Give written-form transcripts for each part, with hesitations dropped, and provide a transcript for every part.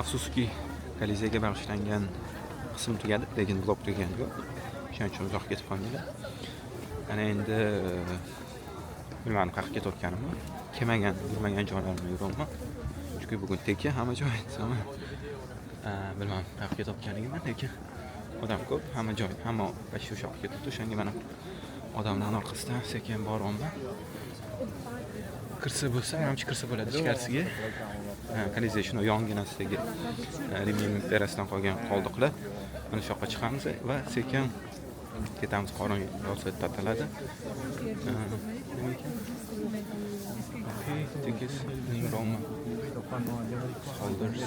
Afsuski, Kolizeyga bag'ishlangan qism tugadi, lekin vlog tugagani yo'q. Shuning uchun uzoq ketib qolmanglar. Ana endi bilmadim qayerga ketayotganimni, kelmagan, yurmagan joylarimni yuribman. Chunki bugun tekin hamma joy desam, bilmadim qayerga ketayotganligimni, lekin odam ko'p, hamma joy, hamma почти o'sha yoqqa ketibdi. O'shanga mana odamlarning orqasidan sekin boryapman. Kirsa bo'lsa, manimcha kirsa bo'ladi ichkarisiga. Kolizey shuni yonginasidagi Rim imperiyasidan qolgan qoldiqlar. Mana shu yoqqa chiqamiz va sekin ketamiz, qorin rosa tataladi. Nima ekan? Okey, tickets in Roma. Holders.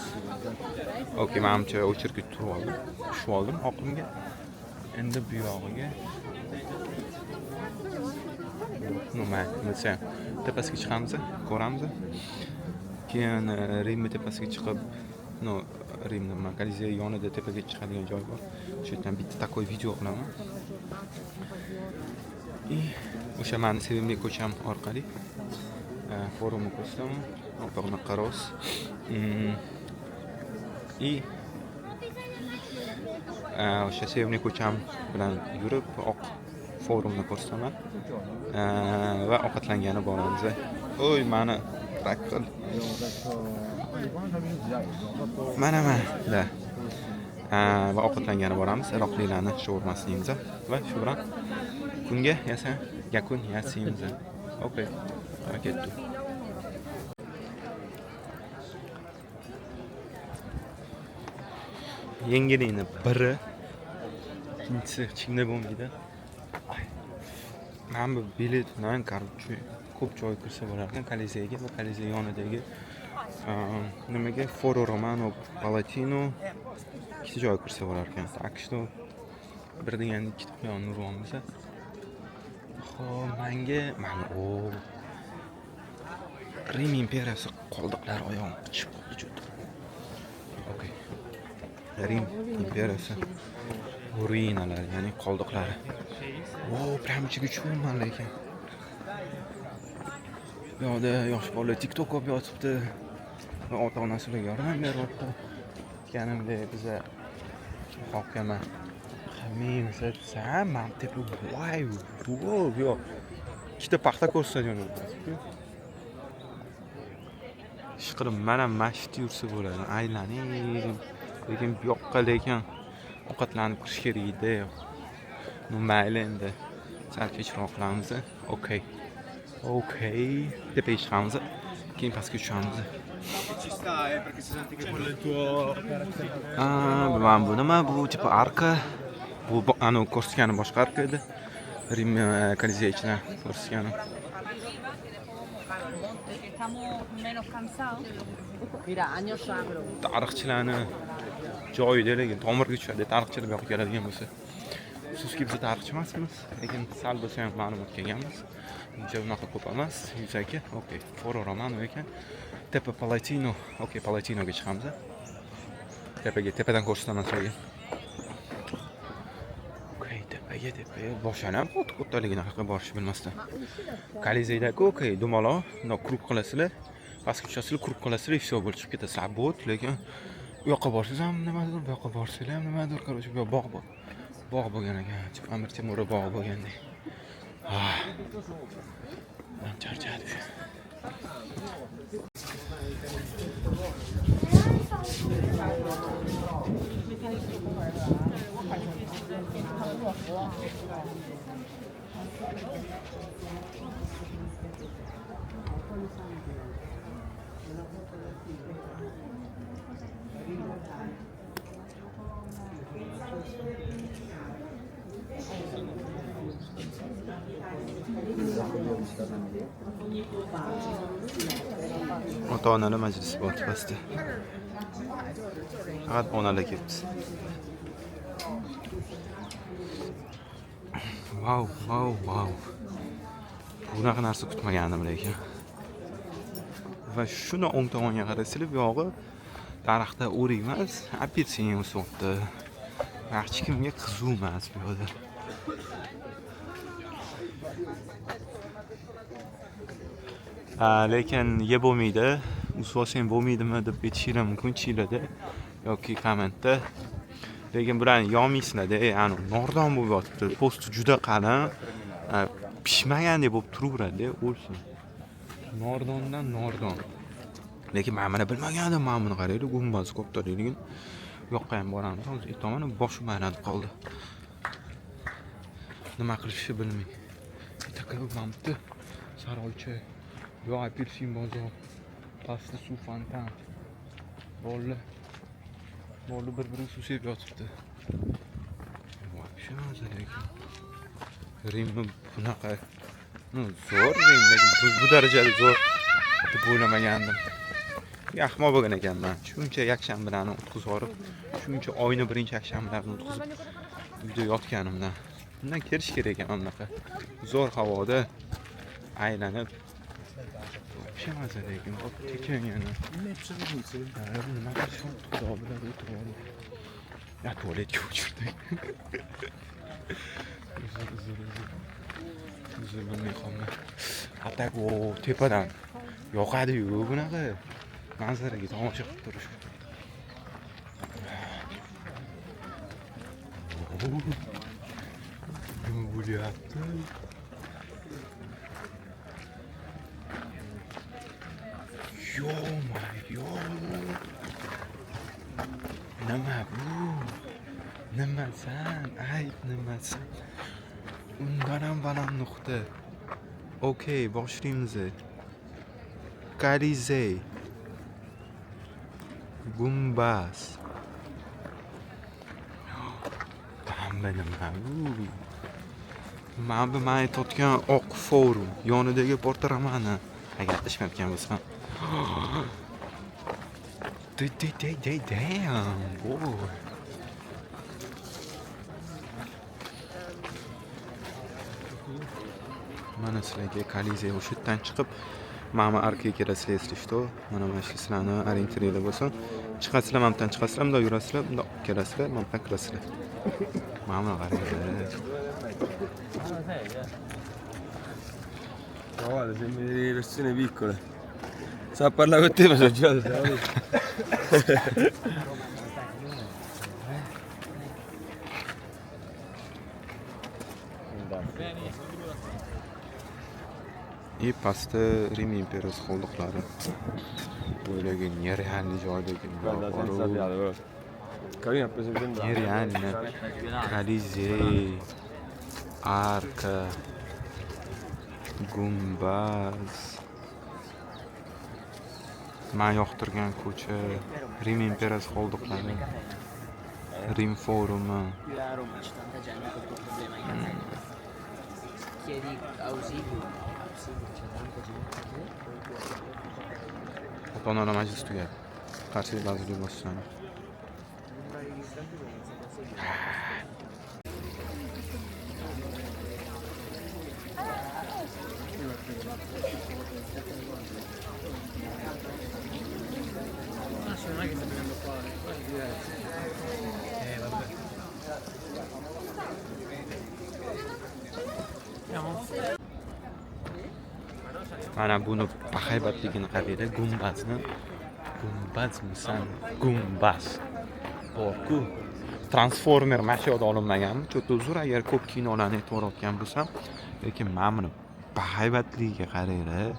Okey, manimcha o'chirga turib oldim. Tushib oldim oqimga. Endi bu yog'iga nima desam, tepasiga chiqamiz, ko'ramiz. Keyin Rimni tepasiga chiqib, no, Rimni nima, Kolizey yonida tepaga chiqadigan joy bor. O'sha yerdan bitta такой video qilaman. И o'sha mani sevimli ko'cham orqali forumni ko'rsataman. Opog'ini qaroz. И o'sha sevimli ko'cham bilan yurib oq forumni ko'rsataman. Va ovqatlangani boramiz. Oy, mani trak qil. Mana mana. Va ovqatlangani boramiz. Iroqliklarni shaurmasini yeymiz va shu bilan kunga yasa yakun yasaymiz. Okey. Qara ketdi. Yengillikni biri, ikkinchisi hech kimda bo'lmaydi. Mana bu bilet bilan, короче, ko'p joy kirsa bo'lar ekan Kolizeyga va Kolizey yonidagi nimaga Foro Romano Palatino ikkita joy kirsa bo'lar ekan. Так что bir deganda ikkita quyonni uryapmiz. Xo'p, manga mana o Rim imperiyasi qoldiqlari oyog'im qichib qoldi juda. Okey. Rim imperiyasi ruinalari, ya'ni qoldiqlari. Wow, prям ichiga tushyapman lekin. Bu yoqda yosh bolalar TikTok olib yotibdi. Va ota-onasi ularga yordam beryapti. Aytganimdek, biza muhokama qilmaymiz desam, mana tepa voy, wow, bu yoq ikkita paxta ko'rsatadigan bo'ldi. Ishqilib mana mana shu yerda yursa bo'ladi, aylanib. Lekin bu yoqqa lekin ovqatlanib kirish kerak edi. Ну, mayli endi. Sal kechroq qilamiz. Okey. Okey. Tepaga chiqamiz. Keyin pastga tushamiz. Ci sta, perché si sente che quello è il tuo carattere. Bilmadim bu nima? Bu типа arka. Bu anavi ko'rsatgani boshqa arka edi. Rim Kolizey ichidan ko'rsatgani. Estamos menos cansados. Mira, años agro. Tarixchilarni joyida lekin tomirga tushadi. Tarixchilar bu yoqqa keladigan bo'lsa. Afsuski biz tarixchi emasmiz, lekin sal bo'lsa ham ma'lumotga egamiz. Uncha unaqa ko'p emas. Yuzaki, okey, Foro Romano ekan. Tepa Palatino, okey, Palatinoga chiqamiz. Tepaga, tepadan ko'rsataman sizlarga. Okey, tepaga, tepaga. Boshlanam, kattaligini qayerga borishni bilmasdan. Kolizeyda-ku, okey, dumaloq, bundoq круг qilasizlar. Pastga tushasizlar, круг qilasizlar, и всё, bo'lib chiqib ketasizlar. Bu lekin u yoqqa borsangiz ham nimadir, bu yoqqa borsanglar ham nimadir, короче, bu yoq bog' bor. Bog' bo'lgan ekan, Amir Temur bog'i bo'lgandek. Ah. Man charchadim. Ota-onalar majlisi bor pastda. Faqat onalar kelibdi. Vau, vau, vau. Bunaqa narsa kutmagandim lekin. Va shuni o'ng tomonga qarasanglar, bu yog'i daraxtda o'rik emas, apelsin o'syapti. Hech kimga qiziq emas bu yoqda. Lekin yeb bo'lmaydi. Uzib olsang bo'lmaydimi deb aytishinglar mumkin ichinglarda yoki kommentda. Lekin bularni yolmaysizlar-da, ani nordon bo'lib yotibdi. Po'sti juda qalin, pishmagandek bo'lib turaveradi, o'lsin. Nordondan nordon. Lekin men buni bilmagandim, mana buni qaranglar, gumbaz kattaligini. Bu yoqqa ham boramiz. Hozir aytaman, boshim aylanib qoldi. Nima qilishni bilmay. Bitta mana bitta saroycha, yo apelsin bozor, pastda suv fontan. Bolalar bir-birini suv sepib yotibdi. Вообще mazza lekin. Rimni bunaqa, zo'r Rim, lekin bu darajada zo'r deb o'ylamagandim. Ahmoq bo'lgan ekanman. Shuncha yakshanbalarni o'tkazib yuborib, shuncha oyni birinchi yakshanbalarini o'tkazib uyda yotganimdan. Bundan kelish kerak ekan bunaqa. Zo'r havoda aylanib. Вообще mazza lekin, tekin yana. Nima qilishyapti, xudo biladi, o'tirib olib. Ya tualetga o'chirdik. Uzr. Uzr, bilmay qoldim. A так, o tepadan yoqadi-yu bunaqa manzaraga tomosha qilib turish. Nima bo'lyapti? Yo-ma-yo. Nima bu? Nimasan? Ayt, nimasan? Undan ham baland nuqta. Okey, boshlaymiz. Kolizey. Gumbaz. Hamma nima bu? Mana bu men aytayotgan oq forum yonidagi Porta Romana. Agar adashmayotgan bo'lsam. Damn, boy. Mana sizlarga Kolizey o'sha yerdan chiqib, mana arkaga kelasizlar, если что. Mana shu sizlarni orientirlar bo'lsin. Chiqasizlar, mana bundan chiqasizlar, bundoq yurasizlar, bundoq kelasizlar, mana bundan kirasizlar. Mana buni qaranglar. Ma guarda, sembri delle persone piccole. Sto a parlare con te, ma sono girato. И pastda Rim imperiyasi qoldiqlari. Bo'ylagi нереальный joydagi. Guarda, senza fiato, però. Carino, ha preso il Нереально. Kolizey, arka, gumbaz. Men yoqtirgan ko'cha, Rim imperiyasi qoldiqlari, Rim forumi. Ota-onalar majlisi tugadi. Qarshi vazirlik boshchilari. Mana buni bahaybatligini qaranglar, gumbazni. Gumbazmisan? Gumbaz. Bor-ku. Transformer mana shu yoqda olinmaganmi? Cho'ta uzr agar ko'p kinolarni aytib bo'lsam, lekin mana buni bahaybatligiga qaranglar.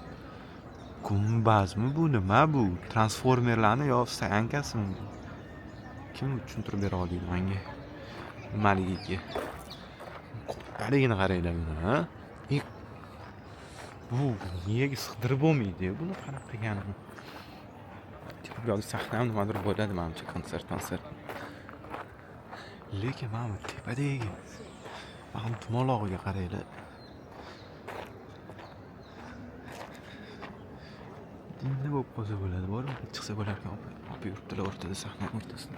Gumbazmi bu, nima bu? Transformerlarni yo stoyankasimi bu? Kim tushuntirib bera oladi menga? Nimaligiga? Kattaligini qaranglar buni, ha? Bu miyaga sig'dirib bo'lmaydi buni qanaqa qilganini. Bu yoqda sahna ham nimadir bo'ladi menimcha, konsert. Lekin mana bu tepadagi mana bu dumalog'iga qaranglar. Dinda bo'lib qolsa bo'ladi, bormi? Chiqsa bo'larkan, olib yuribdilar o'rtada, sahna o'rtasida.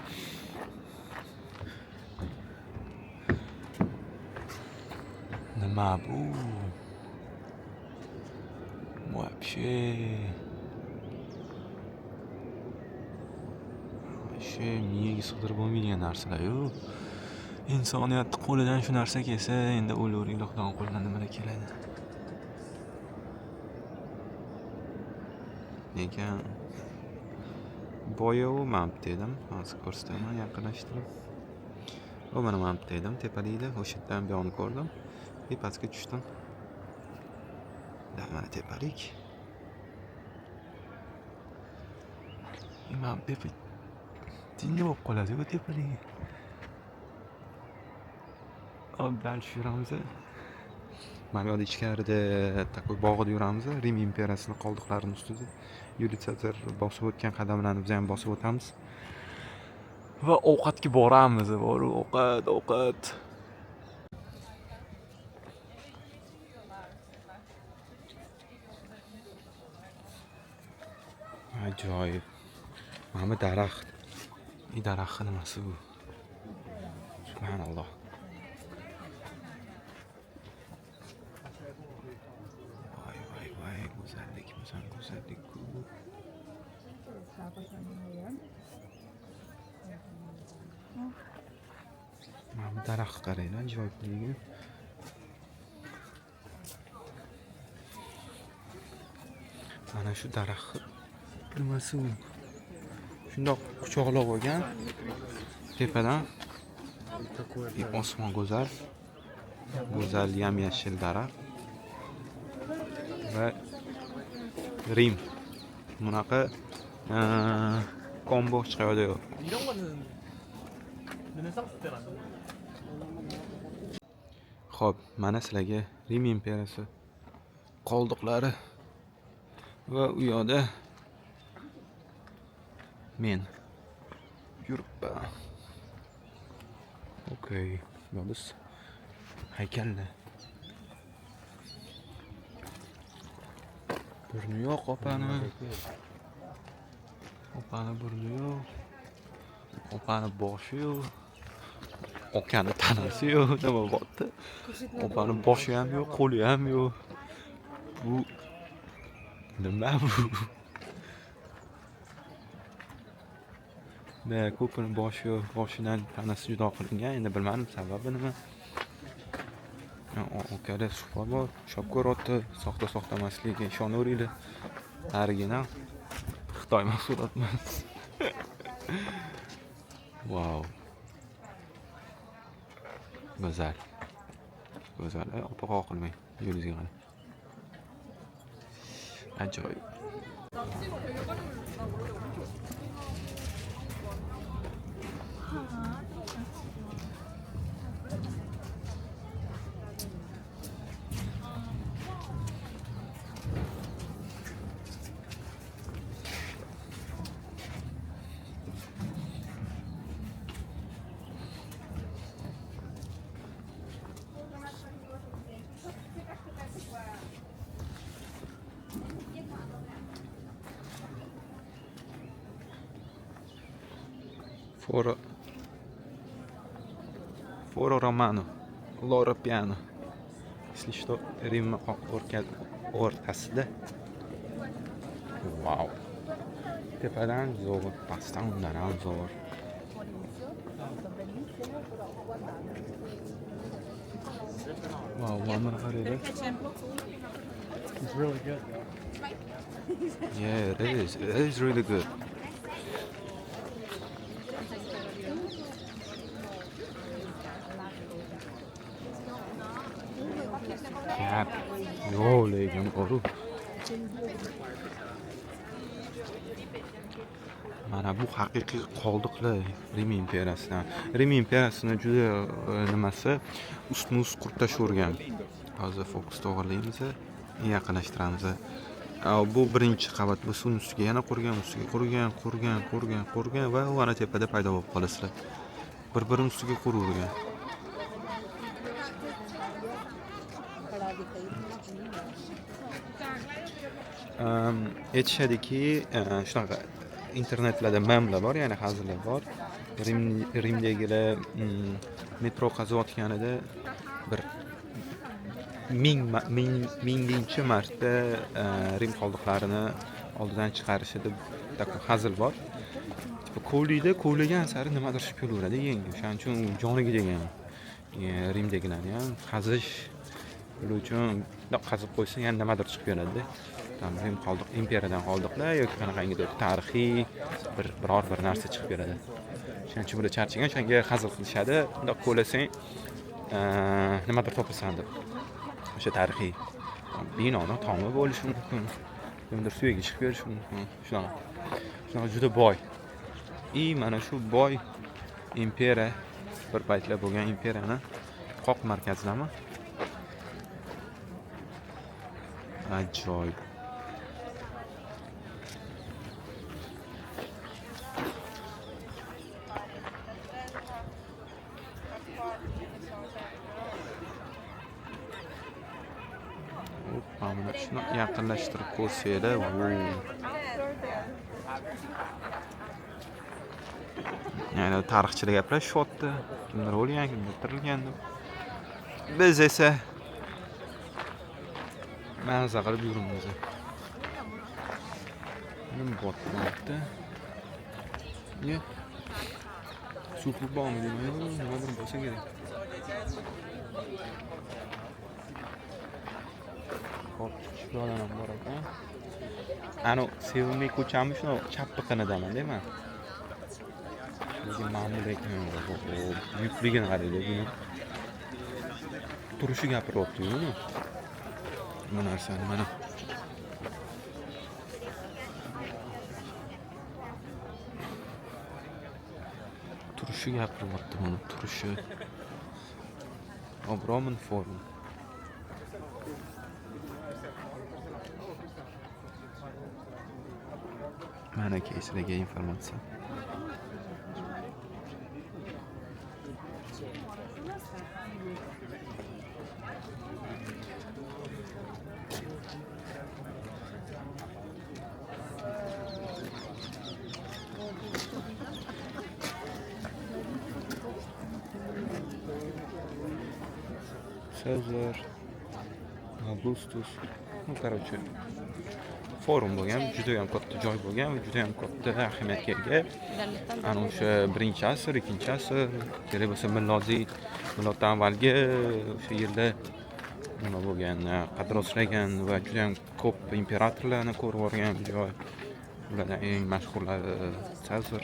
Nima bu? Вообще. Вообще miyaga sig'dirib bo'lmaydigan narsalar-yu. Insoniyat qo'lidan shu narsa kelsa, endi o'laveringlar, Xudoning qo'lidan nimalar keladi. Lekin Boya u mana bu yerda edim. Hozir ko'rsataman yaqinlashtirib. U mana bu yerda edim, tepalikda. O'sha yerdan bu yoqni ko'rdim. И pastga tushdim. Да, mana tepalik. Mana bu tepa jinni bo'lib qoladi bu tepaligi. Hop, дальше yuramiz. Mana bu yoqda ichkarida такой bog'da yuramiz. Rim imperiyasini qoldiqlarini ustida Yuliy Sezar bosib o'tgan qadamlarni biz ham bosib o'tamiz. Va ovqatga boramiz. Borib ovqat, ovqat. Ajoyib. Mana bu daraxt. I daraxtni nimasi bu? Subhanalloh. Voy voy voy, go'zallik, go'zal go'zallik-ku. Mana bu daraxt qaranglar, ajoyibligi. Mana shu daraxt nimasi u? Shundoq quchoqlab olgan tepadan. И osmon go'zal. Go'zal yam-yashil daraxt. Va Rim. Bunaqa kombo hech qayerda yo'q. 이런 거는 르네상스 때 만든 거야. Xo'p, mana sizlarga Rim imperiyasi qoldiqlari va u yoqda men yuribman. Okey, bu yoqda haykallar. Burni yo'q opani. Opani burni yo'q. Opani boshi yo'q. Akani tanasi yo'q, nima bo'pti? Opani boshi ham yo'q, qo'li ham yo'q. Bu nima bu? Да, ko'pini boshi yo'q, boshidan tanasi judo qilingan. Endi bilmadim sababi nima. Akada suhbat bor, ushlab ko'ryapti, soxta soxta emasligiga ishonaveringlar. Original Xitoy mahsulot emas. Vau. Go'zal. Go'zal. Opa qoqilmang. Yulduzga qarang. Ajoyib. Foro Romano, Loro Piano. Если что, Rim o'rtasida. Vau. Tepadan zo'r, pastdan undan ham zo'r. Vau, mana qaranglar. It's really good though. Yeah, it is. It is really good. Gap yo'q, lekin ko'rib. Mana bu haqiqiy qoldiqlar Rim imperiyasidan. Rim imperiyasini juda nimasi ustma-ust qurib tashlavergan. Hozir fokus to'g'rilaymiz, yaqinlashtiramiz. Bu birinchi qavat bo'lsa, uni ustiga yana qurgan, ustiga qurgan, qurgan, qurgan, qurgan va u ana tepada paydo bo'lib qolasizlar. Bir-birini ustiga quravergan. Aytishadiki, shunaqa internetlarda memlar bor, ya'ni hazillar bor. Rimdagilar metro qaziyotganida bir minginchi marta Rim qoldiqlarini oldidan chiqarishi deb такой hazil bor. Типа kovlaydi, kovlagan sari nimadir tushib kelaveradi yangi. O'shaning uchun u joniga degan. Rimdagilarni ham qazish ular uchun bundoq qazib qo'ysa yana nimadir chiqib keladi-da. Rim qoldiq, imperiyadan qoldiqlar yoki qanaqangidir tarixiy bir biror bir narsa chiqib beradi. Shuning uchun bular charchagan, o'shanga hazil qilishadi. Bundoq ko'lasang, nimadir topasan deb. O'sha tarixiy binoni tomi bo'lishi mumkin, kimdir suyagi chiqib berishi mumkin. Shunaqa. Shunaqa juda boy. I mana shu boy imperiya, bir paytlar bo'lgan imperiyani qoq markazidami? Ajoyib. Hoppa, mana shuni yaqinlashtirib ko'rsanglar, ya'ni tarixchilar gaplashyapti, kimdir o'lgan, kimdir tirilgan deb. Biz esa maza qilib yuribmiz. Nima bo'lyapti? Ne? Suv bormi deyman, nimadir bo'lsa kerak. Hop, shulardan ham bor ekan. Ano sevimli ko'chamiz shuni chap biqinidaman deyman. Lekin mana bu ekan, buyukligini qaranglar, buni turishi gapiryapti-yu. Bu narsani mana. Turishi gapiryapti buni, turishi. Roman Forum. Mana sizlarga informatsiya. Sezar, Augustus, ну, короче, forum bo'lgan, juda ham katta joy bo'lgan va juda ham katta ahamiyatga ega. Ana o'sha 1-asr, 2-asr, kerak bo'lsa milodiy, miloddan avvalgi o'sha yilda nima bo'lgan, qad rostlagan va juda ham ko'p imperatorlarni ko'rib borgan joy. Ulardan eng mashhurlari Sezar,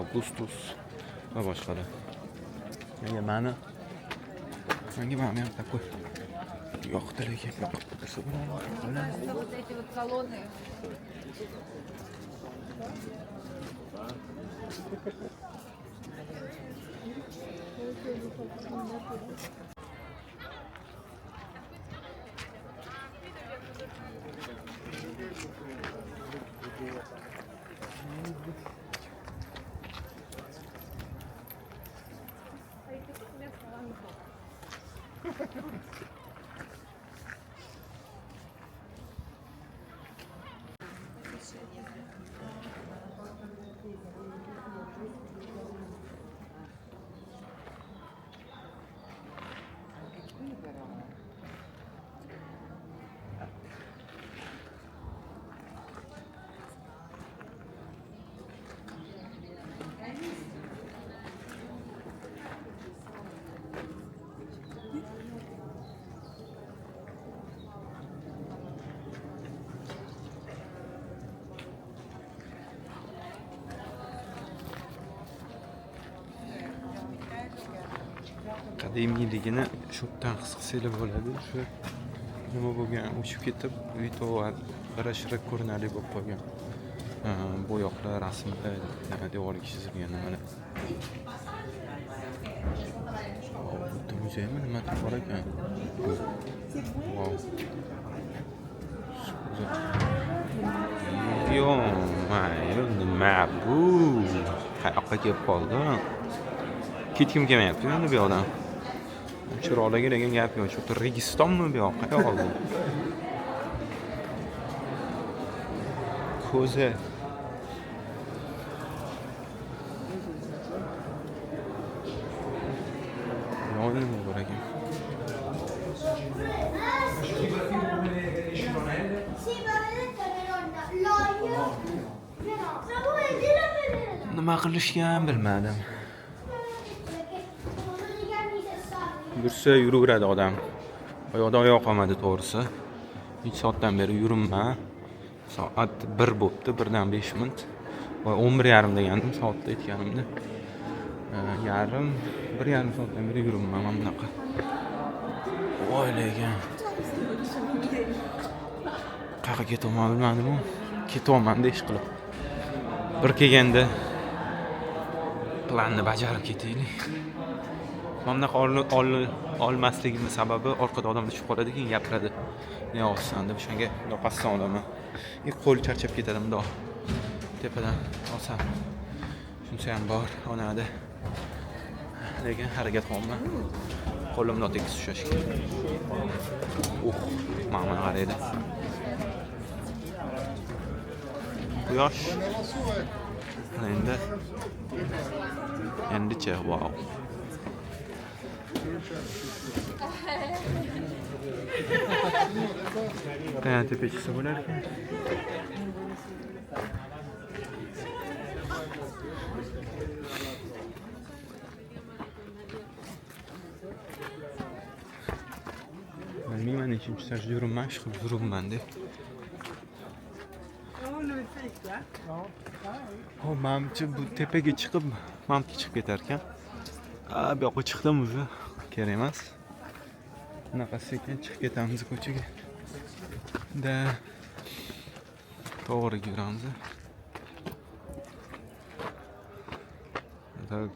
Augustus va boshqalar. Menga mana ham такой yoqdi, lekin yoqib tursa bo'ladi. Вот эти вот колонны. Qadimiyligini shu yerdan his qilsanglar bo'ladi. Shu nima bo'lgan, o'chib ketib, uy-to'g'ar g'ira-shira ko'rinarli bo'lib qolgan. Bo'yoqlar, rasmlar, devorga chizilgan nimalar. Bitta muzeymi nimadir bor ekan. Vau. Yo, nima bu? Qayoqqa kelib qoldim? Ketgim kelmayapti endi bu yoqdan. Chiroyli degan gap yo'q. Shu Registonmi bu yoq? Qayoq bu? Ko'zi. Nima bor ekan? Nima qilishgan bilmadim. Yursa yuraveradi odam. Oyoqda oyoq qolmadi to'g'risi. 3 soatdan beri yuribman. Soat 1 bo'pti, 1dan 5 minut. Va 11:30 degandim soatda aytganimda. Yarim, 1,5 soatdan beri yuribman mana bunaqa. Voy lekin. Qayerga ketyapman bilmadim-u. Ketyapman ish qilib. Bir kelganda planni bajarib ketaylik. Mana bunaqa olmasligimning sababi orqada odam tushib qoladi, keyin gapiradi. Ne olsan deb o'shanga bundoq pastdan olaman. Qo'l charchab ketadi bundoq. Tepadan olsam. Shuncha ham bor onada. Lekin harakat qilyapman. Qo'limni tekis ushlashga. Mana buni qaraydi. Quyosh. Mana endi. Endicha, wow. Qani tepaga chiqsa bo'lar ekan. Bilmayman nechinchi etajda yuribman, ish qilib yuribman deb. Hop, manimcha bu tepaga chiqib, manimcha chiqib ketar ekan. Bu yoqqa chiqdim уже, kerak emas. Bunaqa sekin chiqib ketamiz ko'chaga. Da to'g'ri yuramiz. Tak.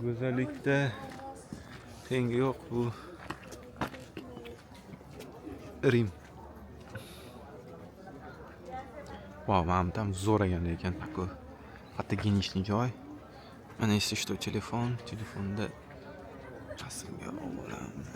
Go'zallikda tengi yo'q bu Rim. Wow, mana tam zo'r ekan lekin такой фотогеничный joy. Mana если что telefon, telefonda rasmga olamiz.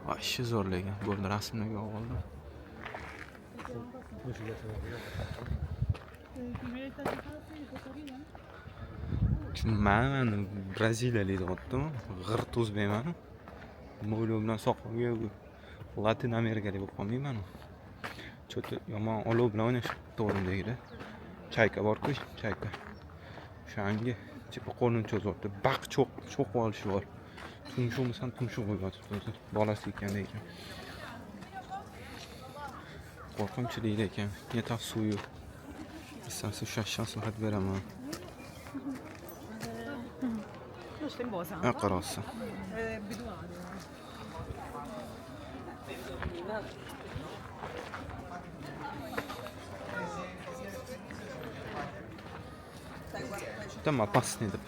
Вообще zo'r lekin bo'ldi, rasmlarga oldim. Man braziliyalik deyaptim, g'irt o'zbekman. Mo'ylov bilan soqolga Latin Amerikalik bo'lib qolmayman. Cho'ti yomon olov bilan o'ynashibdi to'g'rimdagilar. Chayka bor-ku, chayka. O'shanga tipa qo'lini cho'zyapti. Baq cho'qib olishi bor. Tumshuqmisan, tumshuq bo'lib yotibdi o'zi. Bolasi ekan lekin. Qo'rqinchli lekin. Ne tavsiya. Istasa ushlashni maslahat beraman. Qarasa. Tam опасный deb.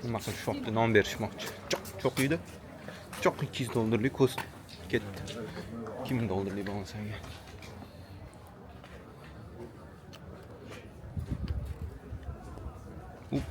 Nima qilishyapti, non berishmoqchi. Cho'q yeydi. Cho'q 200 dollarlik ko'z ketdi. 2000 dollarlik bo'lmasaga. Up.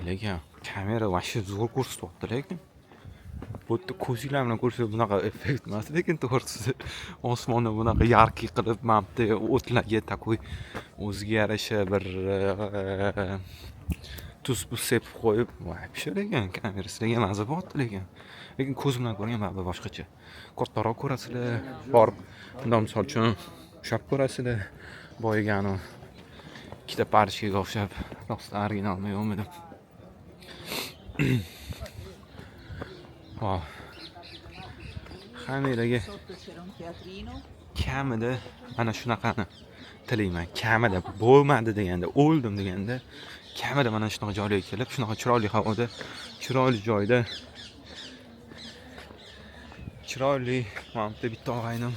Lekin kamera вообще zo'r ko'rsatyapti lekin. Bu yerda ko'zinglar bilan ko'rsa bunaqa effekt emas, lekin to'g'risi osmonni bunaqa yarkiy qilib, mana bu yerda o'tlarga такой o'ziga yarasha bir tuz puz sepib qo'yib, вообще lekin kamera sizlarga maza bo'lyapti lekin. Lekin ko'z bilan ko'rgan baribir boshqacha. Kattaroq ko'rasizlar, borib bundan misol uchun ushlab ko'rasizlar. Boyagani ikkita parchaga o'xshab, rostdan originalmi yo'qmi deb. Wow. Hammalarga kamida mana shunaqani tilayman. Kamida bo'lmadi deganda, o'ldim deganda kamida mana shunaqa joyga kelib, shunaqa chiroyli havoda, chiroyli joyda, chiroyli mana bu bitta og'aynim,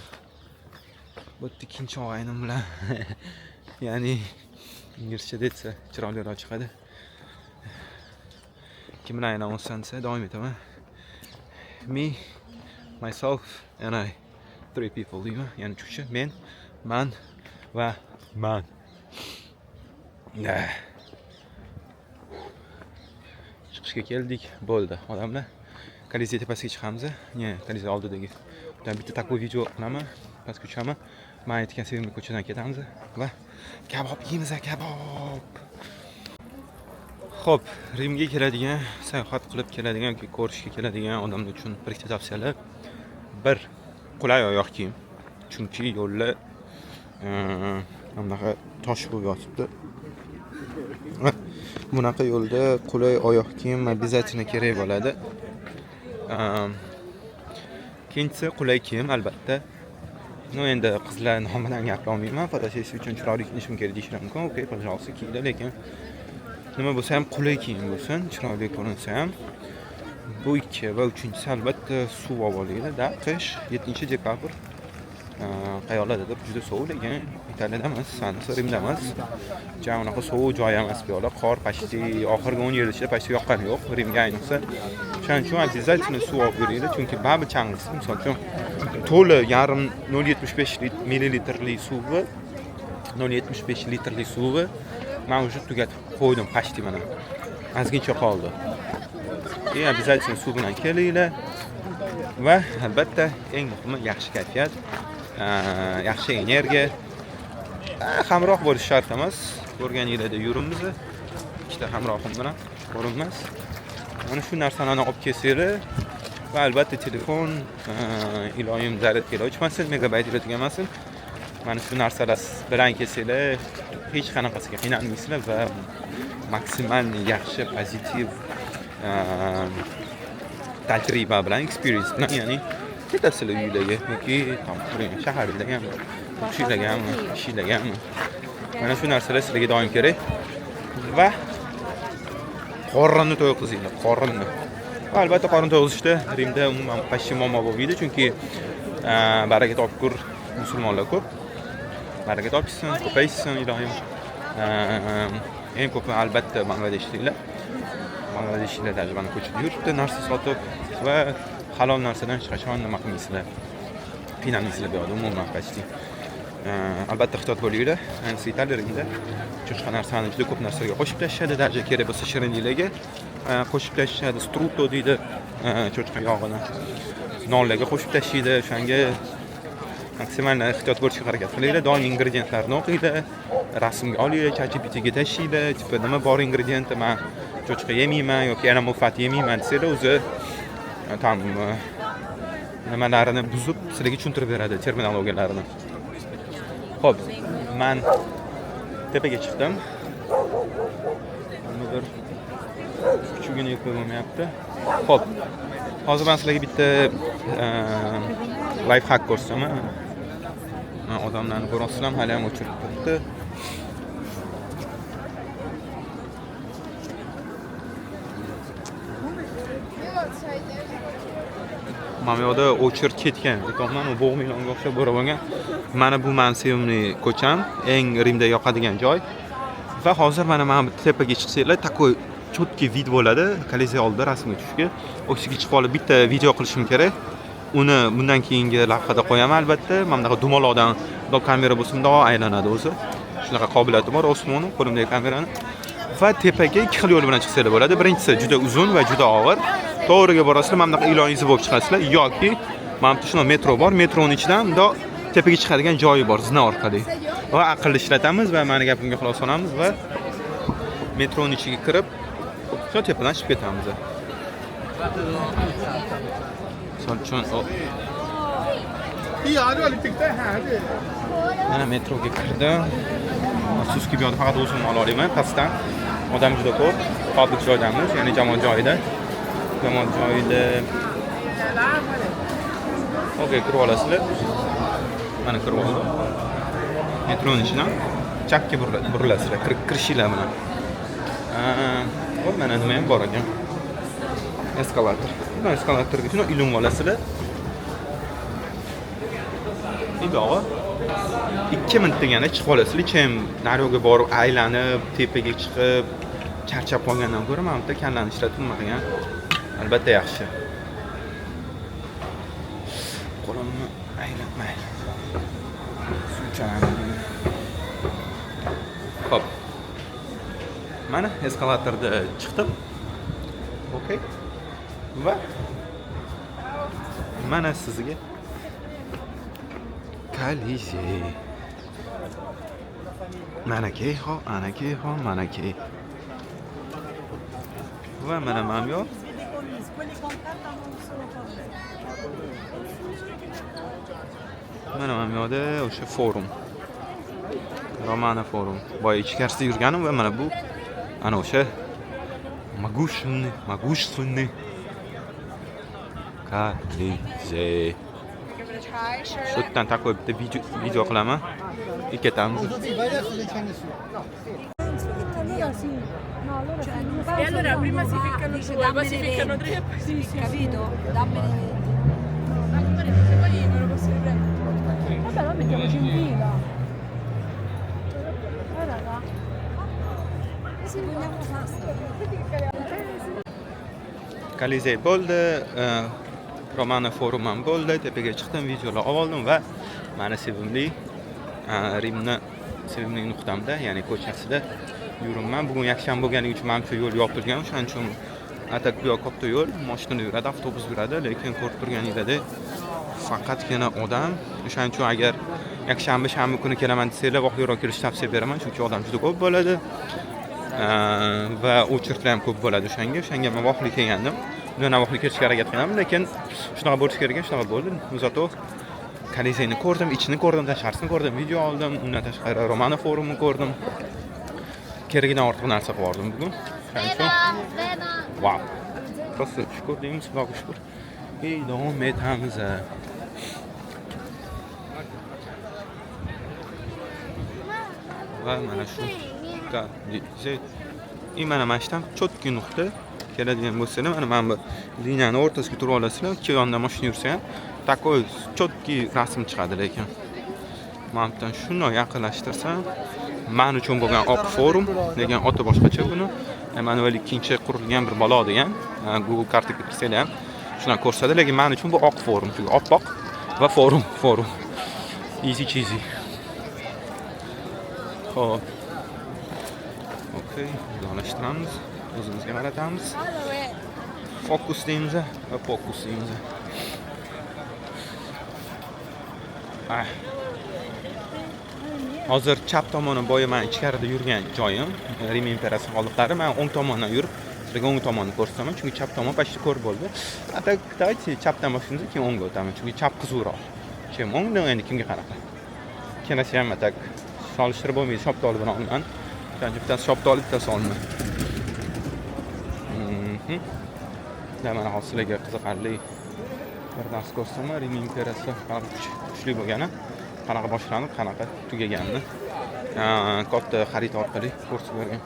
bu yerda ikkinchi og'aynim bilan, ya'ni inglizchada aytsa chiroyliroq chiqadi. Kim bilan aylanolsan desa, davom etaman. Me, myself and I, three people deyman. Ya'ni uch kishi, men, man va Man. Chiqishga keldik, bo'ldi. Odamlar Kolizey tepasiga chiqamiz. Ne, Kolizey oldidagi. Undan bitta такой video qilaman, pastga tushaman. Men aytgan sevimli ko'chadan ketamiz va kabob yeymiz, kabob. Xo'p, Rimga keladigan, sayohat qilib keladigan yoki ko'rishga keladigan odamlar uchun bir ikkita tavsiyalar. Bir, qulay oyoq kiyim. Chunki yo'llar bunaqa tosh bo'lib yotibdi. Bunaqa yo'lda qulay oyoq kiyim обязательно kerak bo'ladi. Ikkinchisi qulay kiyim albatta. Ну, endi qizlar nomidan gapira olmayman. Fotosessiya uchun chiroyli kiyinishim kerak deyishlari mumkin. Okey, пожалуйста, kiyinglar, lekin nima bo'lsa ham qulay kiyim bo'lsin, chiroyli ko'rinsa ham. Bu ikki va uchinchisi albatta suv olib olinglar. Da, qish 7-dekabr. Qayoqlardadir juda sovuq, lekin Italiyada emas, ayniqsa Rimda emas. Ja unaqa sovuq joy emas bu yoqlar. Qor почти oxirgi 10 yil ichida почти yoqqani yo'q Rimga ayniqsa. Shuning uchun обязательно suv olib yuringlar, chunki baribir chang'iysiz. Misol uchun to'la yarim 0.75 millilitrli suvi, 0.75 litrli suvi men уже tugatib qo'ydim почти mana. Ozgincha qoldi. И обязательно suv bilan kelinglar va albatta eng muhimi yaxshi kayfiyat, yaxshi energiya. Hamroh bo'lish shart emas. Ko'rganinglarda yuribmiz. Ikkita hamrohim bilan ko'rinmas. Mana shu narsalarni olib kelsanglar va albatta telefon, iloyim zaryadkalar o'chmasin, megabaytlar tugamasin. Mana shu narsalar bilan kelsanglar hech qanaqasiga qiynalmaysizlar va maksimal yaxshi pozitiv tajriba bilan, experience bilan, ya'ni ketasizlar uylarga yoki tam shaharlargami, o'qishlargami, ishlargami. Mana shu narsalar sizlarga doim kerak va qorinni to'yg'izinglar, qorinni. Va albatta qorin to'yg'izishda Rimda umuman почти muammo bo'lmaydi, chunki baraka topkur musulmonlar ko'p. Baraka topishsin, ko'payishsin ilohim. Eng ko'pi albatta bangladeshliklar. Bangladeshliklar даже mana ko'chada yuribdi narsa sotib va halol narsadan hech qachon nima qilmaysizlar, qiynalmaysizlar bu yoqda umuman почти. Albatta ehtiyot bo'linglar. Ayniqsa Italiya Rimda cho'chqa narsani juda ko'p narsalarga qo'shib tashlashadi, даже kerak bo'lsa shirinliklarga qo'shib tashlashadi, strutto deydi, cho'chqa yog'ini nonlarga qo'shib tashlaydi. O'shanga maksimal ehtiyot bo'lishga harakat qilinglar. Doim ingredientlarni o'qinglar, rasmga olinglar, ChatGPTga tashlanglar, tipa nima bor ingredienti, men cho'chqa yemayman yoki animal fat yemayman desanglar, o'zi tam nimalarini buzib sizlarga tushuntirib beradi, terminologiyalarini. Xo'p, men tepaga chiqdim. Nimadir kuchugini yeb bo'lmayapti. Xo'p, hozir men sizlarga bitta life hack ko'rsataman. Odamlarni ko'ryapsizlar, hali ham o'chirib turibdi. Mana bu yoqda o'chir ketgan. Aytyapman, u bo'g'im ilonga o'xshab bo'rab olgan. Mana bu meni sevimli ko'cham, eng Rimda yoqadigan joy. Va hozir mana bu tepaga chiqsanglar, такой четкий вид bo'ladi. Kolizey oldida rasmga tushishga. O'shiga chiqib olib bitta video qilishim kerak. Uni bundan keyingi lavhada qo'yaman albatta. Mana bunaqa dumaloqdan bundoq kamera bo'lsa bundoq aylanadi o'zi. Shunaqa qobiliyati bor Osmoni, qo'limdagi kamerani. Va tepaga ikki xil yo'l bilan chiqsanglar bo'ladi. Birinchisi juda uzun va juda og'ir. To'g'riga borasizlar, mana bunaqa ilon izi bo'lib chiqasizlar yoki mana bu shunday metro bor, metroning ichidan bundoq tepaga chiqadigan joyi bor, zina orqali. Va aqlli ishlatamiz va meni gapimga xulosa solamiz va metroning ichiga kirib, shu tepadan chiqib ketamiz. Misol uchun, mana metroga kirdim. Afsuski bu yoqda faqat o'zim ola olaman, pastdan odam juda ko'p. Public joydamiz, ya'ni jamoat joyida. Jamoat joyida. Okey, kirib olasizlar. Mana kirib oldim. Metroning ichidan chapga burilasizlar, kirishinglar bilan. Hop, mana nima ham bor ekan. Eskalator. Bundan eskalatorga shuni ilinib olasizlar. Idog'i 2 minut deganda chiqib olasizlar. Chem nariyoqga borib aylanib, tepaga chiqib charchab qolgandan ko'ra mana bu yerda kallani ishlatib nima qilgan albatta yaxshi. Qo'limni aylanmay. Suv ichaman. Xo'p. Mana eskalatorda chiqdim. Okey. Va mana sizga Kolizey. Mana keyho, ana keyho, mana key. Va mana mana bu yoq. Mana bu yoqda o'sha forum. Romano forum. Boya ichkarisida yurganim va mana bu ana o'sha Magushsunni Kolizey. Shu yerdan такой bitta video qilaman. Ikkitamiz. E allora prima si ficcano due, poi si ficcano tre e poi si ficcano. Capito? Dammene 20. Ma se poi me lo posso riprendere. Vabbè, noi mettiamoci in fila. Guarda là. Se vogliamo fare. Kolizey bo'ldi, Romano forum ham bo'ldi. Tepaga chiqdim, videolar oldim va mani sevimli Rimni sevimli nuqtamda, ya'ni ko'chasida yuribman. Bugun yakshanba bo'lganligi uchun mana shu yo'l yopilgan, o'shaning uchun atak bu yoq katta yo'l, mashina yuradi, avtobus yuradi, lekin ko'rib turganingizdek faqatgina odam. O'shaning uchun agar yakshanba, shanba kuni kelaman desanglar, vaqtliroq kelishni tavsiya beraman, chunki odam juda ko'p bo'ladi. Va очередь lar ham ko'p bo'ladi o'shanga. O'shanga men vaqtli kelgandim. Undan vaqtli kelishga harakat qilgandim, lekin shunaqa bo'lishi kerak ekan, shunaqa bo'ldi. Zato Kolizeyni ko'rdim, ichini ko'rdim, tashqarisini ko'rdim, video oldim, undan tashqari Romano forumini ko'rdim. Keragidan ortiq narsa qilib yubordim bugun. Shuning uchun vau. Просто shukur deymiz, Xudoga shukur. Ey, davom etamiz. Va mana shu Kolizey. И mana shu yerdan чёткий nuqta keladigan bo'lsanglar, mana bu liniyani o'rtasiga turib olasizlar, ikki yondan mashina yursa ham такой чёткий rasm chiqadi, lekin mana bu yerdan shundoq yaqinlashtirsam, men uchun bo'lgan oq forum degan oti boshqacha buni. Emanuel ikkinchi qurilgan bir balo degan, Google kartaga kirsanglar ham shunaqa ko'rsatadi, lekin men uchun bu oq forum, chunki oppoq va forum, forum. Easy cheesy. Xo'p. Okey, uzoqlashtiramiz, o'zimizga qaratamiz. Fokus deymiz va fokus deymiz. Ah. Hozir chap tomoni boya men ichkarida yurgan joyim, Rim imperiyasi qoldiqlari. Men o'ng tomondan yurib, sizlarga o'ng tomonni ko'rsataman, chunki chap tomon почти ko'rib bo'ldi. А так давайте chapdan boshlaymiz, keyin o'ngga o'taman, chunki chap qiziqroq. Kim o'ngdan endi kimga qanaqa. Ikkalasi ham так solishtirib bo'lmaydi, shoptoli bilan olman. O'shaning uchun bittasi shoptoli, bittasi olma. Da mana hozir sizlarga qiziqarli bir narsa ko'rsataman. Rim imperiyasi qanaqa kuchli bo'lgani, qanaqa boshlanib, qanaqa tugaganini katta xarita orqali ko'rsatib bergan.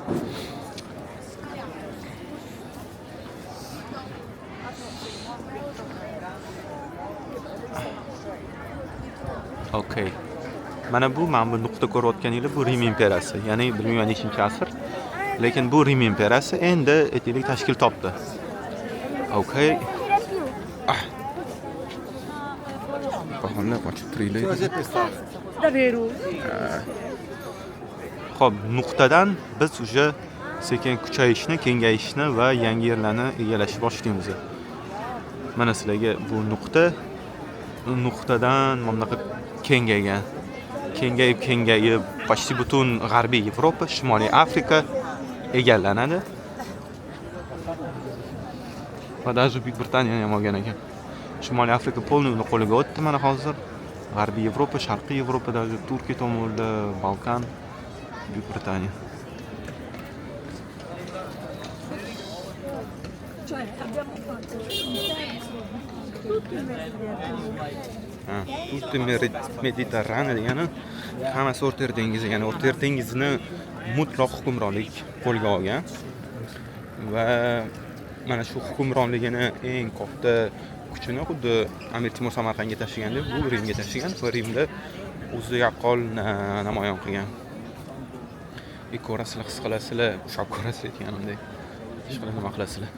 Okey. Mana bu nuqta ko'rayotganinglar bu Rim imperiyasi. Ya'ni bilmayman nechinchi asr, lekin bu Rim imperiyasi endi aytaylik tashkil topdi. Okey. Ah. Bahonlar qochib turinglar. Davvero? Xo'p, nuqtadan biz уже sekin kuchayishni, kengayishni va yangi yerlarni egallashni boshlaymiz. Mana sizlarga bu nuqtadan mana bunaqa kengaygan. Kengayib, kengayib, почти butun G'arbiy Yevropa, Shimoliy Afrika egallanadi. Va даже Buyuk Britaniyani ham olgan ekan. Shimoliy Afrika полный uni qo'liga o'tdi mana hozir. G'arbiy Yevropa, Sharqiy Yevropa, даже Turkiya tomonida, Balkan, Buyuk Britaniya. Cioè abbiamo fatto un terzo di tutto il Mediterraneo. Ha, tutto il Mediterraneo degani hammasi O'rta Yer dengizi, ya'ni O'rta Yer dengizini mutlaq hukmronlik qo'lga olgan va mana shu hukmronligini eng katta kuchini xuddi Amir Temur Samarqandga tashigandek, bu Rimga tashigan va Rimda o'zi yaqqol namoyon qilgan. E ko'rasizlar, his qilasizlar, ushlab ko'rasizlar aytganimdek. Hech qilib nima qilasizlar.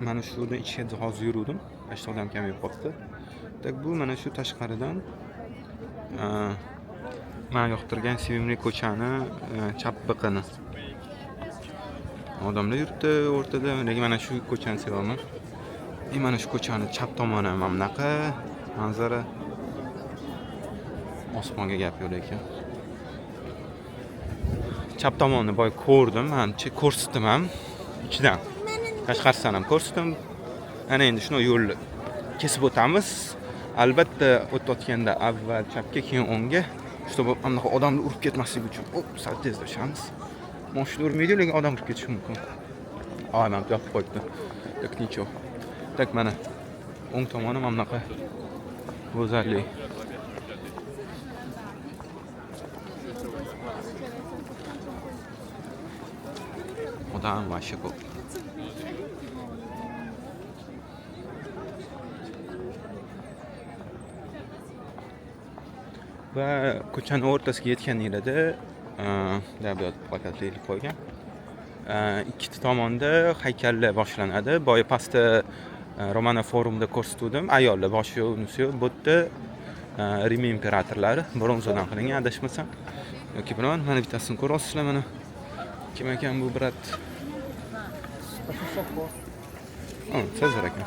Mana shu yerdan ichga hozir yuruvdim. Pashta odam kamayib qolibdi. Tak bu mana shu tashqaridan Man yoqtirgan sevimli ko'chani chap biqini. Odamlar yuribdi o'rtada, lekin mana shu ko'chani sevaman. И mana shu ko'chani chap tomoni mana bunaqa manzara. Osmonga gap yo'q lekin. Chap tomonni boya ko'rdim, manimcha ko'rsatdim ham ichidan. Tashqarisidan ham ko'rsatdim. Ana endi shuni yo'lni kesib o'tamiz. Albatta o'tayotganda avval chapga, keyin o'ngga, чтобы anaqa odamni urib ketmasligi uchun. Op, sal tezlashamiz. Mashina urmaydi, lekin odam urib ketishi mumkin. Ay, mana bu yoqqa qo'yibdi. Так, ничего. Так, mana o'ng tomoni mana bunaqa go'zallik. Odam вообще ko'p. Va ko'chani o'rtasiga yetganinglarda, bu yoqda plakatlar ilib qo'ygan. Ikkita tomonda haykallar boshlanadi. Boya pastda Romano forumda ko'rsatuvdim. Ayollar boshi yo'q, unisi yo'q. Bu yerda Rim imperatorlari bronzadan qilingan, adashmasam. Yoki bilaman, mana bittasini ko'ryapsizlar mana. Kim ekan bu brat? Sezar ekan.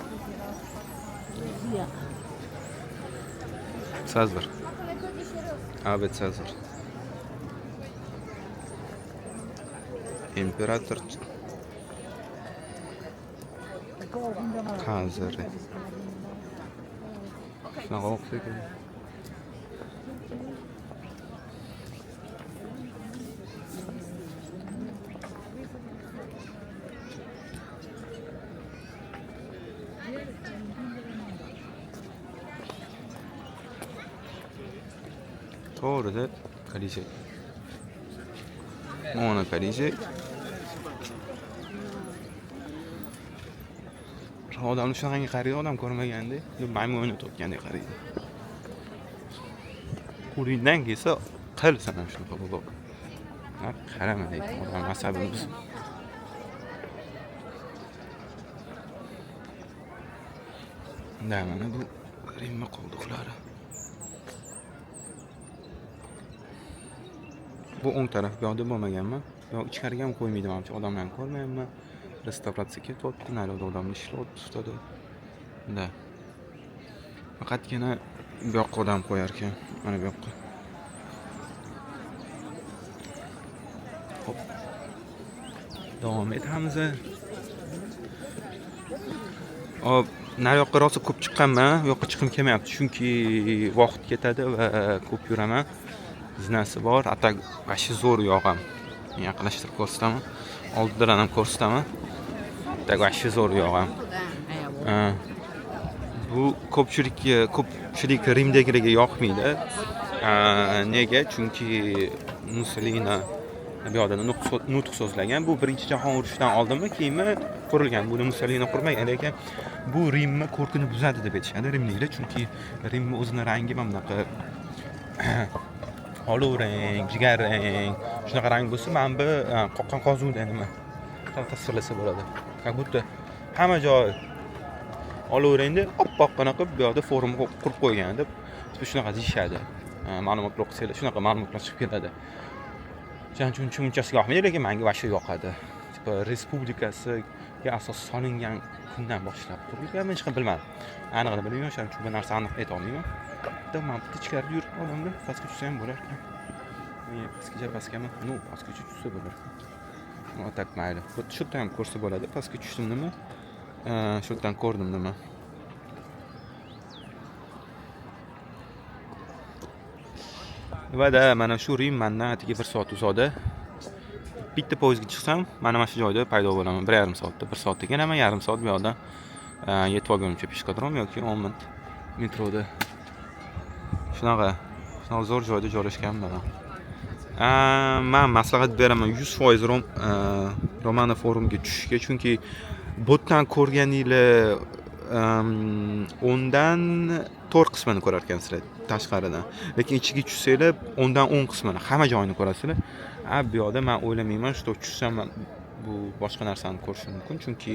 Sezar. Ave Sezar. Imperator Cesare. Shunaqa o'qisa ekan. To'g'rida Kolizey. Mana Kolizey. Odamni shunaqangi qaraydi, odam ko'rmaganda, maymun o'ynatayotgandek qaraydi. Qo'lingdan kelsa qil san ham shunaqa vlog. Qarama deydi, odam asabini buzib. Da, mana bu Rimni qoldiqlari. Bu o'ng taraf, bu yoqda bo'lmaganman. Bu yoq ichkariga ham qo'ymaydi, manimcha odamlarni ko'rmayapman. Restavratsiya ketyapti, naryoqda odamlar ishlayapti ustada. Da. Faqatgina bu yoqqa odam qo'yar ekan, mana bu yoqqa. Hop. Davom etamiz. Hop, naryoqqa rosa ko'p chiqqanman, u yoqqa chiqim kelmayapti, chunki vaqt ketadi va ko'p yuraman. Zinasi bor, atak vashi zo'r yoq ham. Yaqinlashtirib ko'rsataman. Oldidan ham ko'rsataman. Tak vashi zo'r yoq ham. Bu ko'pchilik Rimdagilarga yoqmaydi. Nega? Chunki Mussolini bu yoqda nutq so'zlagan. Bu Birinchi jahon urushidan oldinmi, keyinmi qurilgan. Buni Mussolini qurmagan, lekin bu Rimni ko'rkini buzadi deb aytishadi rimliklar, chunki Rimni o'zini rangi mana bunaqa olov rang, jigar rang, shunaqa rang bo'lsa, mana bu qoqqan qozuvda nima tasvirlasa bo'ladi. Как будто hamma joy olov rangda oppoqqina qilib bu yoqda forum qurib qo'ygan deb shunaqa deyishadi. Ma'lumotlar o'qisanglar shunaqa ma'lumotlar chiqib keladi. Shuning uchun unchasiga yoqmaydi, lekin menga vashshe yoqadi. Tipa respublikasiga asos solingan kundan boshlab qurilgan, men hech qanday bilmadim. Anig'ini bilmayman, shuning uchun bu narsani aniq ayta olmayman. Bitta mana bitta ichkarida yurib odamlar pastga tushsa ham bo'lar ekan. Pastgacha pastgami? No, pastgacha tushsa bo'lar ekan. No, tak mayli. Bu shu yerdan ham ko'rsa bo'ladi. Pastga tushdim nima? Shu yerdan ko'rdim nima? Va da mana shu Rim mandan atigi 1 soat uzoqda. Bitta poyezdga chiqsam, mana shu joyda paydo bo'laman 1,5 soatda. 1 soatda kelaman, yarim soat bu yoqdan yetib olgunimcha peshqadrom yoki 10 minut metroda. Shunaqa zo'r joyda joylashganman. Men maslahat beraman 100% Romano forumga tushishga, chunki botdan ko'rganinglar 10dan 4 qismini ko'rar ekansizlar tashqaridan. Lekin ichiga tushsanglar 10dan 10 qismini, hamma joyini ko'rasizlar. Bu yoqda men o'ylamayman, shu tushsam bu boshqa narsani ko'rishim mumkin, chunki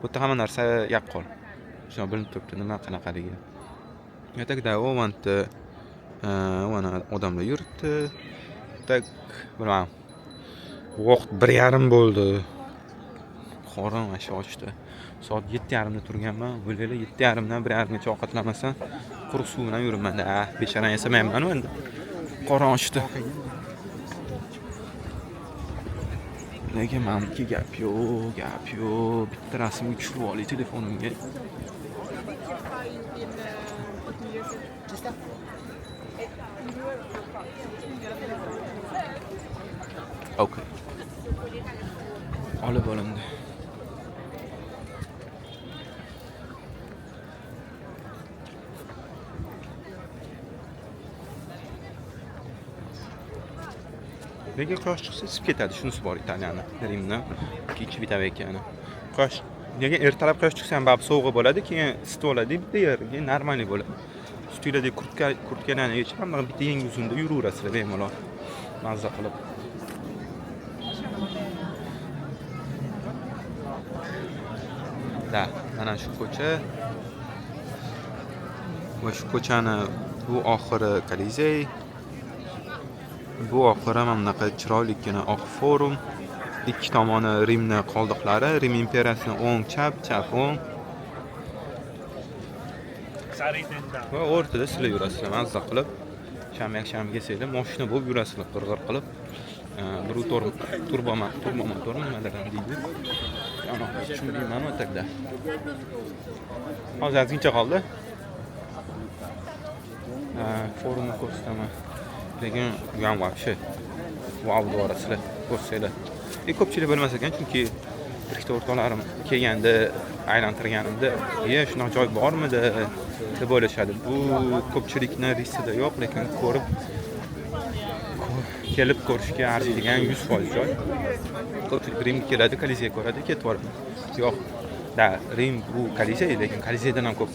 bu yerda hamma narsa yaqqol. Shuna bilinib turibdi nima qanaqaligi. Yo'takda ovantda Mana odamlar yuribdi. Так, bilmadim. Vaqt 1:30 bo'ldi. Qorin вообще ochdi. Soat 7:30 da turganman. O'ylanglar, 7:30 dan 1:30 gacha ovqatlanmasam, quruq suv bilan yuribman. Ah, bechorani yasamayman endi. Qorin ochdi. Lekin manimki gap yo'q, gap yo'q. Bitta rasmga tushirib olay telefonimga. Okay. Olib olindi. Lekin quyosh chiqsa isib ketadi. Shunisi bor Italiyani, Rimni, Civitavecchiani. Quyosh, lekin ertalab quyosh chiqsa ham baribir sovug'i bo'ladi, keyin isitib oladi, bitta yeri, keyin нормальный bo'ladi. Ustinglardagi kurtkalarni yechib, hamma bitta yangi uzunda yuraverasizlar bemalol. Mazza qilib. Da, mana shu ko'cha va shu ko'chani bu oxiri Kolizey. Bu oxiri mana bunaqa chiroylikkina oq forum. Ikki tomoni Rimni qoldiqlari, Rim imperiyasining o'ng, chap, chap, o'ng. Va o'rtada sizlar yurasizlar, mazza qilib. Shanba yakshanba kelsanglar, mashina bo'lib yurasizlar, qirg'ir qilib. Bir turbo motor nimadir deydi. Ana, tushunmayman o'takda. Hozir ozgincha qoldi. Forumni ko'rsataman. Lekin u ham вообще vau deyorasizlar, ko'rsanglar. Ko'pchilik bilmas ekan, chunki bir ikkita o'rtoqlarim kelganda aylantirganimda, "Iye, shunaqa joy bormidi?" deb o'ylashadi. Bu ko'pchilikni listida yo'q, lekin ko'rib kelib ko'rishga arziydigan 100% joy. Ko'pchilik Rimga keladi, Kolizey ko'radi, ketib yuboradi. Yo'q, da Rim bu Kolizey, lekin Kolizeydan ham ko'p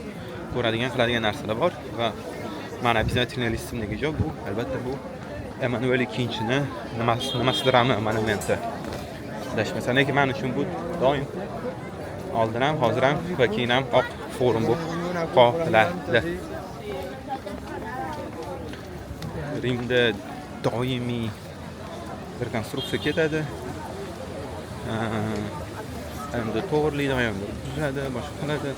ko'radigan, qiladigan narsalar bor va mana обязательный listimdagi joy bu, albatta bu Emanuel II-ni nimasidirami monumenti. Adashmasam, lekin men uchun bu doim oldin ham, hozir ham va keyin ham oq forum bo'lib qoladi. Rimda doimiy rekonstruksiya ketadi. Endi to'g'rilaydi, endi buzadi, boshqa qiladi.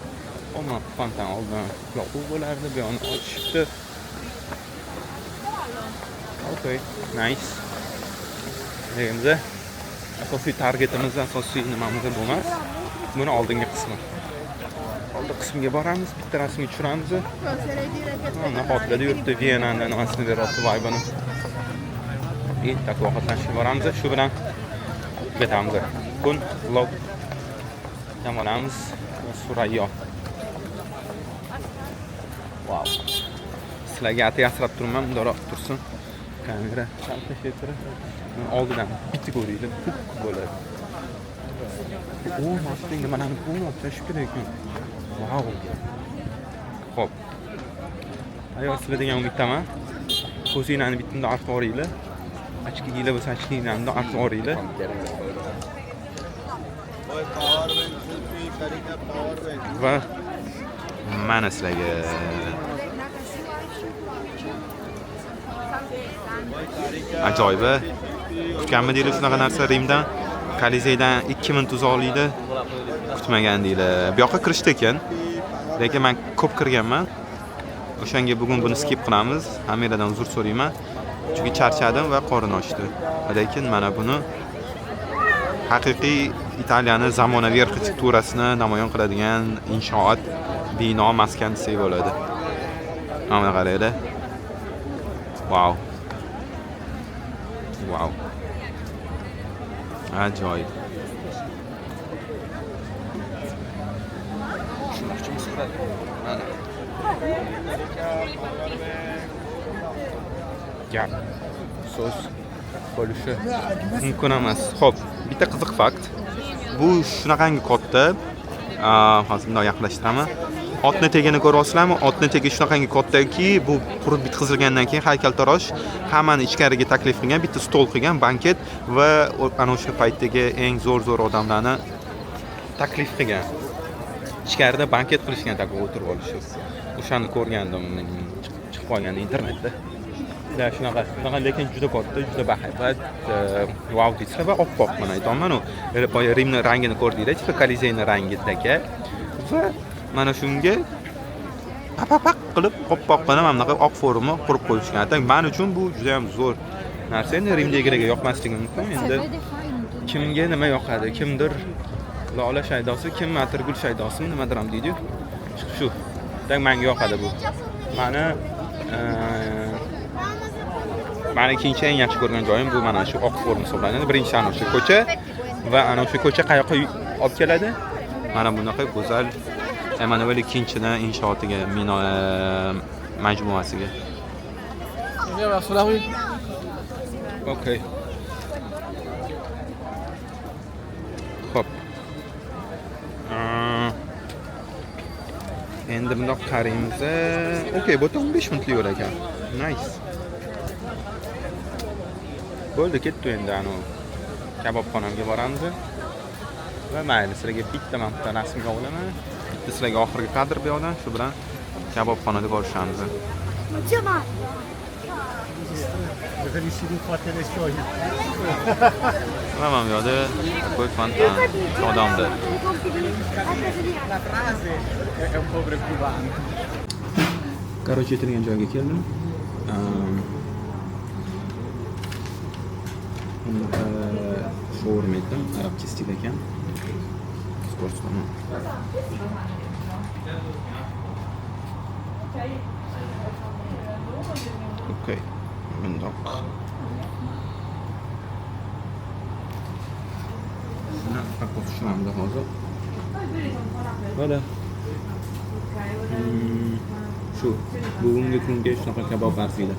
Omma fontan oldin yopiq bo'lardi, bu yoqni ochishibdi. Okay, nice. Endi asosiy targetimiz, asosiy nimamiz bu emas. Buni oldingi qismi. Oldi qismiga boramiz, bitta rasmga tushiramiz. Mana xotirada yuribdi, Vienani nimasini beryapti, vibe'ini. Tak ovqatlanishga boramiz, shu bilan tugatamiz. Kun vlog dam olamiz. Surayyo. Wow. Sizlarga atay asrab turman, bundoq tursin. Kamera chalqishib turib, oldidan bitta ko'ringlar, puk bo'ladi. O, mashinga mana buni olib tashlash kerak ekan. Wow. Xo'p. Tayyorsizlar degan umiddaman. Ko'zinglarni bittimda artib yuboringlar. Ochkinglar bo'lsa ochkinglarni artib yuboringlar. Va mana sizlarga ajoyib. Kutganmidinglar shunaqa narsa Rimdan? Kolizeydan 2 minut uzoqlikda kutmagandinglar. Bu yoqqa kirishdi ekan. Lekin men ko'p kirganman. O'shanga bugun buni skip qilamiz. Hammanglardan uzr so'rayman. Chunki charchadim va qorin ochdi. Lekin mana buni haqiqiy Italiyani zamonaviy arxitekturasini namoyon qiladigan inshoot, bino, maskan desak bo'ladi. Mana qaranglar. Wow. Wow. Ajoyib. Gap, so'z bo'lishi mumkin emas. Xo'p, bitta qiziq fakt. Bu shunaqangi katta, hozir bundoq yaqinlashtiraman. Otni tegini ko'ryapsizlarmi? Otni tegi shunaqangi kattaki, bu qurib bitkazilgandan keyin haykaltarosh hammani ichkariga taklif qilgan, bitta stol qilgan, banket va ana o'sha paytdagi eng zo'r-zo'r odamlarni taklif qilgan. Ichkarida banket qilishgan, tak o'tirib olishib. O'shani ko'rgandim, chiqib qolgandi internetda. Da, shunaqa, shunaqa, lekin juda katta, juda bahaybat, vau deysizlar va oppoq, mana aytyapman-u, boya Rimni rangini ko'rdinglar, типа Kolizeyni rangidagi va mana shunga paq qilib oppoqqina mana bunaqa oq forma qurib qo'yishgan. Atang men uchun bu juda ham zo'r narsa. Endi Rimdagilarga yoqmasligi mumkin. Endi kimga nima yoqadi? Kimdir lola shaydosi, kim atirgul shaydosimi, nimadir ham deydi-yu. Shu. Atang menga yoqadi bu. Mani mani ikkinchi eng yaxshi ko'rgan joyim bu mana shu oq forma hisoblanadi. Birinchisi ana o'sha ko'cha va ana o'sha ko'cha qayoqqa olib keladi? Mana bunaqa go'zal Emanuel ikkinchini inshootiga, mino majmuasiga. Viens vers sur la rue. Okay. Xo'p. Endi bundoq qaraymiz. Okay, bu yerda 15 minutlik yo'l ekan. Nice. Bo'ldi, ketdi endi anu kabobxonamga boramiz. Va mayli, sizlarga bitta mana bitta rasmga olaman. Bitta sizlarga oxirgi kadr bu yoqdan, shu bilan kabobxonada ko'rishamiz. Va mana bu yoqda такой fontan odamda. Короче, aytilgan joyga keldim. Bunaqa shaurma yedim, arabcha stil ekan. Ko'rsataman. Okay, bundoq. Shuni faqat tushunamda hozir. Mana. Shu bugungi kunga shunaqa kabob arziydi.